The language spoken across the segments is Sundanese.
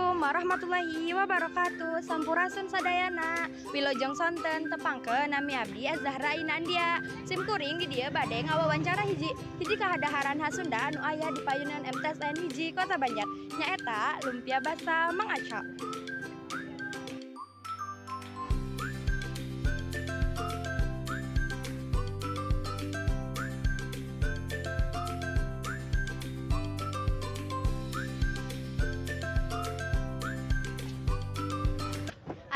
Assalamualaikum warahmatullahi wabarakatuh. Sampurasun sadayana. Wilujeng sonten tepangkeun nami abdi Az-Zahra Inandia. Sim kuring di dieu bade ngawawancara hiji hiji kahadaharan khas Sunda anu aya di payunan MTSN hiji Kota Banjar. Nyaeta lumpia basa Mang Aco.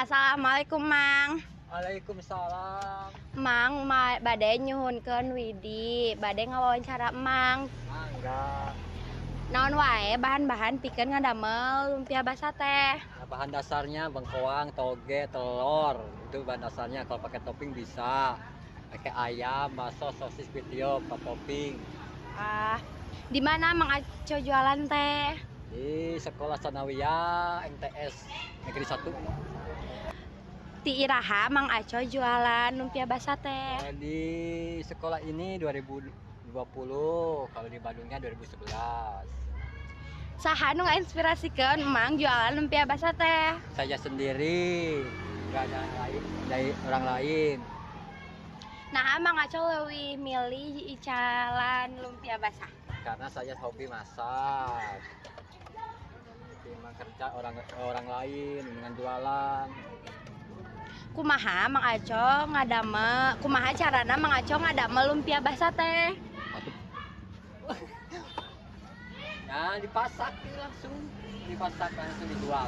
Assalamualaikum Mang. Waalaikumsalam. Mang, bade nyuhunkeun widi, bade ngawawancara Mang. Mangga. Naon wae bahan-bahan pikeun ngadamel lumpia basa teh? Nah, bahan dasarnya bengkoang, toge, telur. Itu bahan dasarnya. Kalau pakai topping bisa. Pakai ayam, bakso, sosis, video, pakai topping. Ah, di mana Mang Aco jualan teh? Di Sekolah Sanawiyah MTS Negeri 1. Ti iraha Mang Aco jualan lumpia basah teh? Di sekolah ini 2020, kalau di Bandungnya 2011. Saha nu ngainspirasikeun Mang jualan lumpia basah teh? Saya sendiri, nggak ada yang lain, dari orang lain. Nah, Mang Aco leuwih milih icalan lumpia basah? Karena saya hobi masak. Memang kerja orang lain dengan jualan. Kumaha Mang Aco ngadamel, kumaha carana Mang Aco ngadamel lumpia basah teh? Ya, dipasak langsung dijual.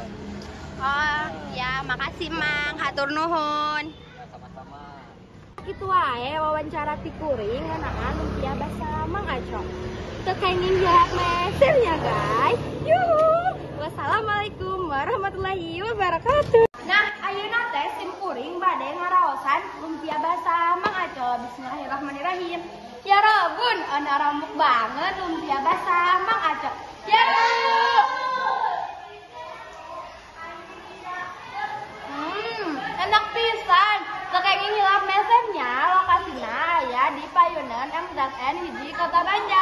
Oh, ya makasih Mang, hatur nuhun. Ya, sama-sama. Kitu wae wawancara ti kuring ngeunaan lumpia basah Mang Aco. Teu kenging jawab mesernya guys. Yuhu. Wassalamualaikum warahmatullahi wabarakatuh. Nah, ayeuna teh sim kuring bade ngaraosan lumpia basah Mang Aco. Bismillahirrahmanirrahim. Ya Robun, ana rambuk banget lumpia basah Mang Aco. Ya enak pisan. Teu kenging hilap mesennya, lokasina aya di payunan MTSN hiji Kota Banjar.